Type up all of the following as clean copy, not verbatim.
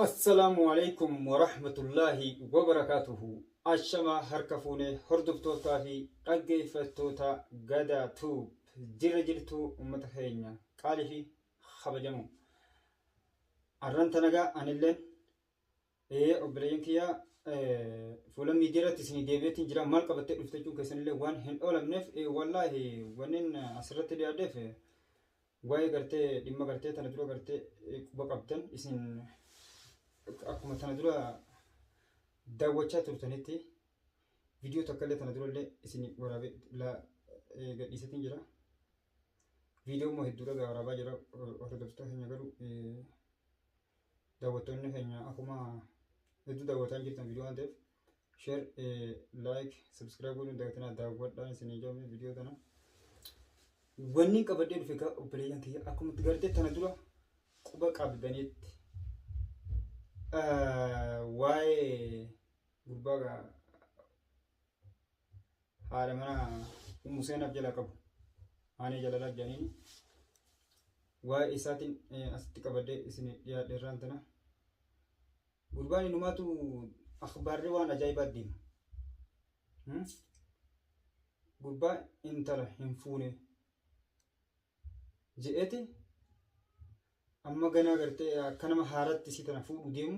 Assalaamu alaikum warahmatullaahi wabarakaatuhu. Ashama harka fuune hordoftootaa fi dhaggeeffattoota Gadaa Tube jirra jirtu uummata keenya qaalii fi kabajamoo. Arran tanagaa anilleen obboleeyyan kiyya fuula miidiyaa irratti isinii deebi'eetiin jira maal qabattee dhufte jechuun keessanillee waan hin oolamneef wallaahi wannin asirratti dhiyaadheef waa'ee gartee dhimma gartee tana dura gartee quba qabdan isin akkuma tana dura daawwachaa turtanitti viidiyoo takka illee tana dura illee isin waraabee gadhiisetiin jira. Viidiyoo immoo hedduu dhagaa waraabaa jira hordoftoota keenya garuu daawwattoonni keenya akkuma hedduu daawwataa jirtan viidiyoo waan ta'eef share like subscribe godhuun dagatinaa daawwadhaan isinii jaame viidiyoo tana. Wanni qabadhee dhufe egaa obboleeyyan kiyya akkuma itti gartee tana dura quba qabdanitti waa'ee gurbaa haadha mana Ummu Seenaaf jalaa qabu haanii jalalaa jedhaniini waa'ee isaatiin asitti qabadhee isin dhiyaadhe irraan tana gurbaan inumaatu akhbaarri waan ajaa'ibaa deema. Gurbaa intala hin fuune je'eeti amma ganaa gartee akka nama haaratti isii tana fuudhu deemu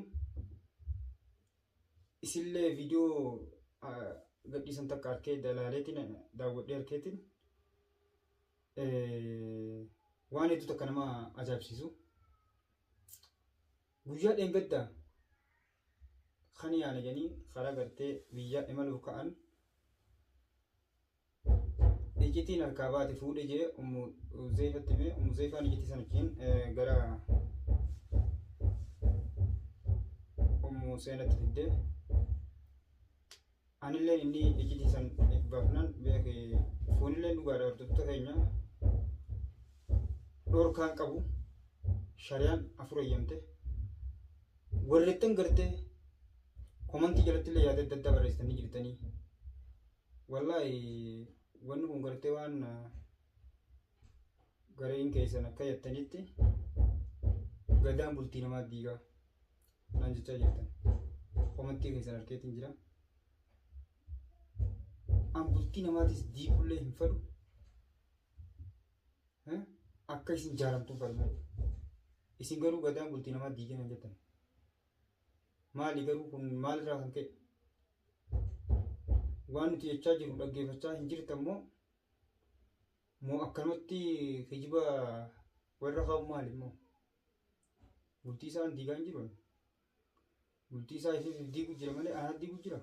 isillee viidiyoo gadhiisan takka arkee dalaaleetiin daawwadhee arkeetiin waan hedduu takka nama ajaa'ibsiisu. Guyyaa dheengaddaa kan yaana jedhanii karaa gartee biyyaa imaluuf ka'an iccitiin harkaa baate fuudhe jee ummu Zeefatti hime ummu Zeefaan iccitii sana wajjin gara ummu Seenatti fidde anilleen inni iccitii san if baafnaan beeke fuunilleen dhugaadha hordoftoota keenya dhorkaan qabu shariyaan afur eeyyamte Warreettan gartee komantii jalatti illee yaada adda addaa barreessitanii jirtanii. Wallaahi wanni kun gartee waan gareen keessan akka jettanitti gadaan bultii namaa diigaa naan jechaa jirtan. Komantii keessan arkeetiin jira. An bultii namaatis diigullee hin fedhu. Akka isin jaaramtuun falmuu. Isin garuu gadaan bultii namaa diigee nan jettan. Maali garuu kun maalirraa kan ka'e? Waan nuti jechaa jirru dhaggeeffachaa hin jirtan moo? Moo akkanumatti kijiba warra kaa'u maali immoo? Bultii isaan diigaa hin jiru. Bultii isaa ifiif diigu jira malee anaa diigu jira.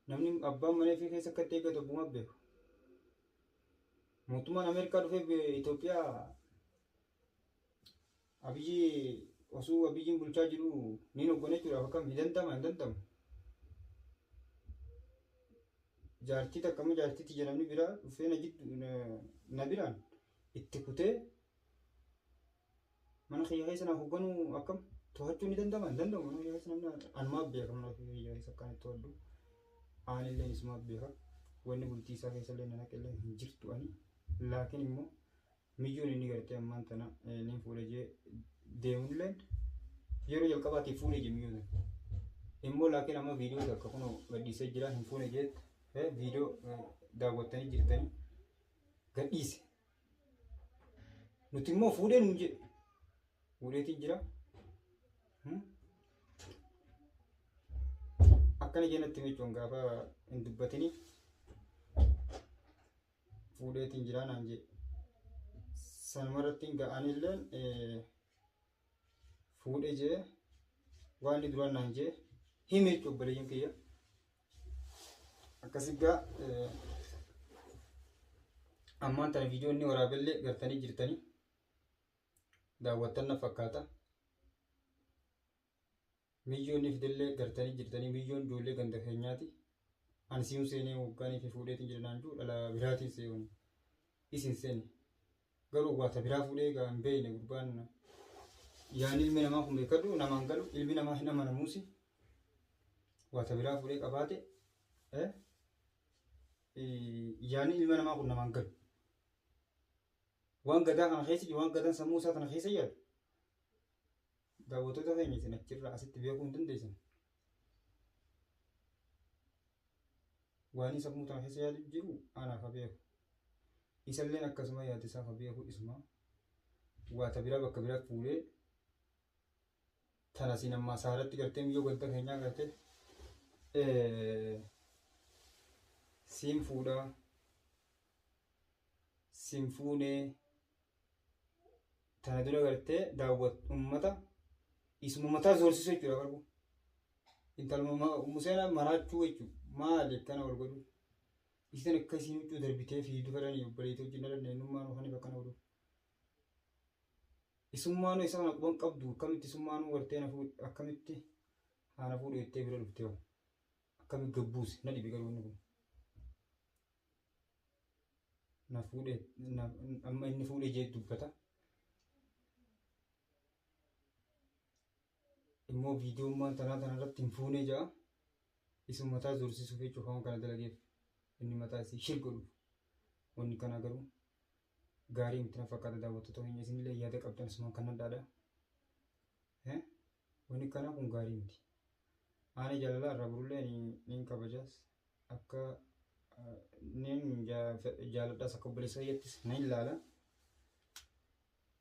Namni abbaan mana ifii keessa akka itti eeggatu abbuma beeku. Mootummaan Ameerikaa dhufee Itoophiyaa Abiyyi osoo Abiyyiin bulchaa jiru ni hoggana jechuudhaaf akkam hin danda'ama hin danda'amu. Jaartii takka immoo jaartii tiyya namni biraa dhufee na jiddu na biraan itti kutee Mana kiyya keessa na hogganuu akkam to'achuu ni danda'ama? Hin danda'amu. Mana kiyya keessa namni anumaaf beeka mana kiyya keessa akkaan itti to'adhu. Aanillee isumaaf beeka. Wanni bultii isaa keessa illee na naqe illee hin jirtu ani. Laakiin immoo miyyoon inni gartee ammaan tana niin fuudha jee deemulleen yeroo jalqabaatiif fuudhe jee miyyoo tana. Immoo laakiin amma viidiyoo takka kunoo gadhiisee jira hin fuune jeet viidiyoo daawwattanii jirtanii gadhiise. Nuti immoo fuudhee nuun jedhe. Fuudheetiin jira. Akkana jee natti michuun gaafa hin dubbatini fuudheetiin jira naan jedhe. Sanumarratti ga'anilleen fuudhe jee waan inni duraan naan jee hime jechuudha obboleeyyan kiyya. Akkasi gaa ammaan tana viidiyoo inni waraabellee gartanii jirtanii daawwattan na fakkaata. Miyyoo inni fidellee gartanii jirtanii miyyoon ijoollee ganda keenyaati. Ani si'uun seenee waggaanii fi fuudheetiin jira naan jiru dhala biraatiin see'uun isin seene. Garuu waata biraa fuudhee egaa hin beekne gurbaan yaani ilmi namaa kun beekadhu namaan galu ilmi namaa hin amanamuusi waata biraa fuudhee qabaate yaani ilma namaa kun namaan galu. Waan gadaa kana keessa jiru waan gadaan sammuu isaa kana keessa yaadu. Daawwattoota keenya isin achirraa asitti beekuu hin dandeessan. Waan sammuu tana keessa yaadu jiru anaaf haa beeku. Isalleen akkasuma yaada isaa haa beeku isuma. Waa ta biraa bakka biraa fuudhee tana siin ammaa saaratti gartee miyyoo ganda keenyaa gartee siin fuudhaa siin fuunee tana dura gartee daawwat ummata isuma mataa zoorsisu jechuudha garuu. Intaluma Museen maraachuu jechuudha. Maali akkana wal godhu? Isiin akka isiin huccuu darbitee fiidu fedhanii obboleettii wajjin dhalanne eenyummaan waan akkana godhu. Isummaanuu isa kana quban qabdu akkamitti isummaanuu gartee na fuudhu akkamitti haana fuudhu jettee bira dhuftee hoo akkamitti gabbuuse na dhibe garuu inni kun. Na fuudhe amma inni fuudhee jee dubbata. Immoo viidiyoommaan tanaa tana irratti hin fuunee ja'a. Isun mataa zorsisuuf jechuuf waan kana dalageef inni mataa isii shir godhuuf. Wanni kana garuu gaarii miti na fakkaata daawwattoota keenya isinillee yaada qabdan asumaan kan nadhaadha. Wanni kanaa kun gaarii miti. Aanee jaalalaa irraa borullee niin kabajaas akka niin jaaladhaas akka obboleessa kiyyattis nan ilaala.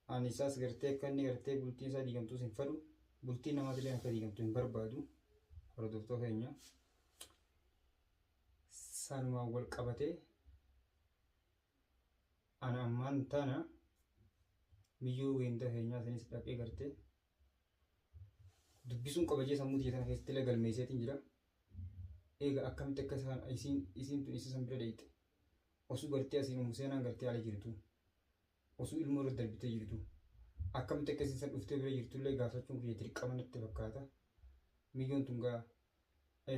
Ani isaas gartee akka inni gartee bultiin isaa diigamtuus hin fedhu. Bultiin namaatillee akka diigamtu hin barbaadu. Hordoftoota keenya. Sanumaan wal qabatee ana ammaan tana miyyoo weenda keenyaa sanis dhaqee gartee dubbisuun qaba jee sammuu tiyya tana keessatti illee galmeesseetiin jira. Eega akkamitti akka isaan isiin isiin tun isa san bira deeyxe osuu gartee asiin ummu seenaan gartee ala jirtu osuu ilmoo irra darbitee jirtu akkamitti akka isiin san dhuftee bira jirtu illee gaafachuun kiyya dirqama natti fakkaata. Miyyoon tun gaa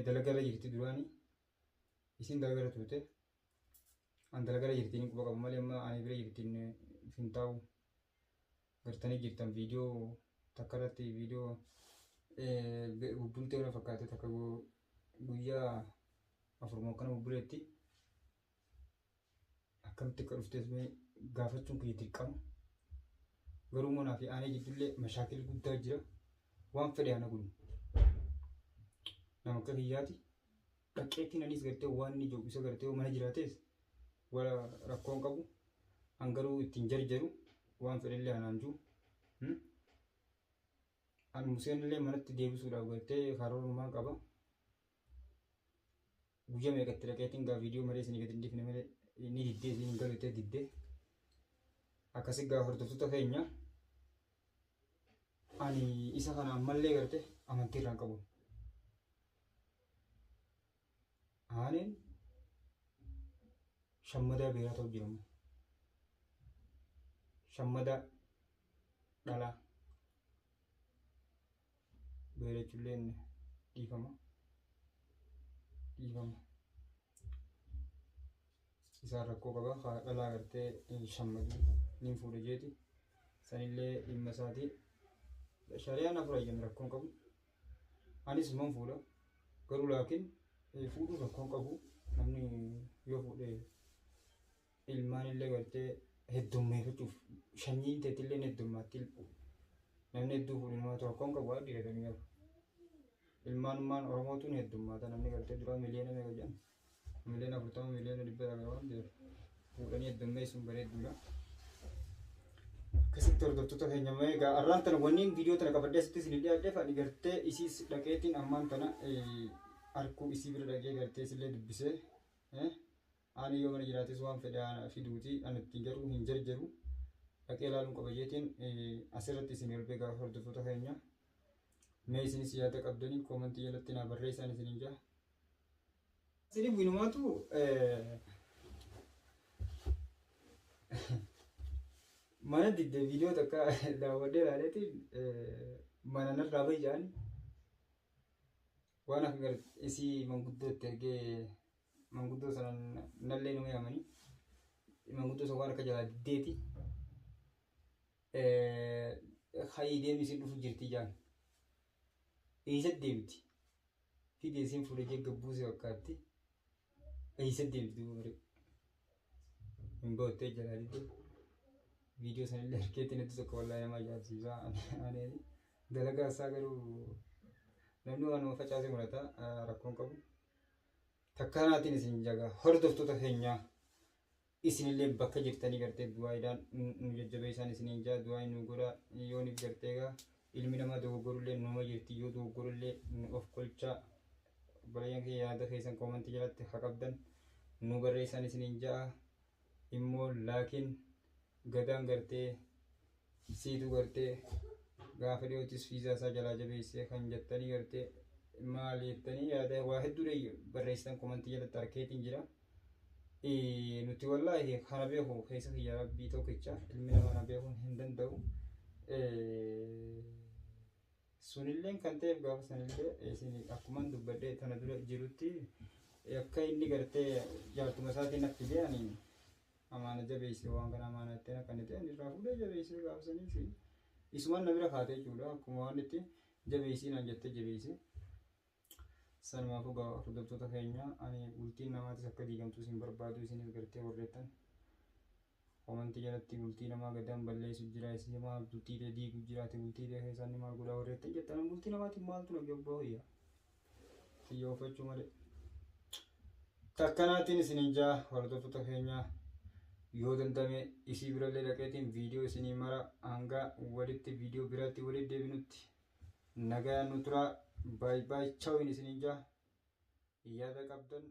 dalagarra jirti duraanii isiin dalagarra turte an dalagarra jirti ni quba qaba malee amma ani bira jirti hin taa'u. Gartanii jirtan viidiyoo takka irratti viidiyoo bubbultee na fakkaate takka guyyaa afuruma akkana bubbuleetti akkamitti akka dhuftees mee gaafachuun kiyya dirqama. Garuu manaa fi aanee jiddullee mashaakil guddaa jira. Waan fedhe ana godhu. Nama akka kiyyaati. Dhaqeettiin anis gartee waan inni jiru isa gartee mana jiraates wala rakkoon qabu. An garuu ittiin jarjaru waan fedhellee anaan jiru. An Museen illee manatti deebisuudhaaf gartee karoorumaan qaba. Guyyaa meeqatti dhaqeetiin gaa viidiyoo malee isinii gadi hin dhiifne malee ni diddee isin hin galu jettee diddee. Akkasi gaa hordoftoota keenya ani isa kana ammallee garte amantii irraa hin qabu. Aaneen shammadaa beeraa ta'u jiramu. Shammadaa dhalaa beera jechuulleen dhiifama. Dhiifama. Isaan rakkoo qaba. Haa dhalaa gartee shammadu niin fuudha jeeti. Sanillee dhimma isaati. Shari'aan afur hayyame rakkoon qabu. Anis man fuudha. Garuu laakiin fuudhuun rakkoon qabu. Namni yoo fuudhe ilmaan illee gartee heddummeeffachuuf shanyiin teetillee ni heddummaatti. Namni hedduu fuudhe namaatu rakkoon qabu haa dhiiratanii garuu. Ilmaanummaan Oromootu ni heddummaata namni gartee duraa miliyoona meeqa jedhan miliyoona 40 miliyoona 200 waan ta'eef fuudhanii heddummeessuun bareedduudha. Akkasitti hordoftoota keenya mee egaa arraan tana wanniin viidiyoo tana qabadhee asitti isin dhiyaadheef ani gartee isiis dhaqeetiin ammaan tana arkuu isii bira dhaqee gartee isillee dubbisee ani yoo mana jiraates waan fedhe fiduuti ani ittiin garuu hin jarjaru dhaqee ilaaluun qaba jeetiin asirratti isin ol beekaa hordoftoota keenya. Mee isinis yaada qabdanii koomantii jalatti naa barreessaan isiniin jaa. Isin winumaatu mana didde viidiyoo takka daawwadhee ilaaleetiin mana narraa bahi jedhani waan akka gar isii manguddoo itti ergee manguddoo sana nallee numa yaamanii manguddoo sana waan akka jalaa diddeeti Hayii deemi isin dhufu jirti jaan. Eessa deemti? Fide isin fuudhe jee gabbuuse fakkaatti. Eessa deemti duuba bare? Hin boottee jalaa didde. Viidiyoo sanillee harkeetti natti tokko wallaahi nama ajaa'ibsiisa. Ani Dalagaa isaa garuu namni waanuma facaase murata, rakkoon qabu. Takkanaatiin isin jaga hordoftoota keenyaa, isinillee bakka jirtanii gartee du'aayiidhaan nu jajjabeessaan isiniin jaa, du'aayi nu godhaa. Yooniif gartee egaa ilmi namaa dogoggorullee numa jirti, yoo dogoggorullee nu of kolchaa. Obboleeyyan kiyya, yaada keessan koomantii jalatti haa qabdan nu barreessaan isiniin ja'a. Immoo laakiin Gadaan gartee siitu gartee gaafa dhiyootis fiizaa isaa jalaa jabeessee kan jettanii gartee maal jettanii yaada waa hedduu barreessitan komantii jalatti arkeetiin jira. Nuti wallaahi kana beeku keessa kiyya Rabbii tokkicha, ilmi namaa na beekuun hin danda'u. Sunilleen kan ta'eef gaafa sanillee isin akkuman dubbadhee tana dura jirutti akka inni gartee jaartuma isaatiin na fidee ani amaana jabeesse, waan kana amaana ittiin akka inni ta'e irraa fuudhee jabeessee gaafa saniis isumaan na bira kaatee jechuudha. Akkuma waan itti jabeessii naan jettee jabeesse. Sanumaafuu gaa hordoftoota keenya, ani bultiin namaatis akka diigamtu isin barbaadu. Isinis gartee warreettan komantii jalatti bultii namaa Gadaan balleessu jira, isin maal bultii ta'e diigu jiraate, bultii ta'e keessaa inni maal godhaa warreettan jettan, bultii namaatiin maaltu na gabbaa hoyya xiyya uffachuu malee. Takkanaatiin isinin jaa hordoftoota keenya, yoo dandame isii birallee dhaqeetiin viidiyoo isinii mara. Hanga walitti viidiyoo biraatti walitti deebinutti nagaan nu turaa. Baay baay, chawin isinin jaa. Yaada qabdan.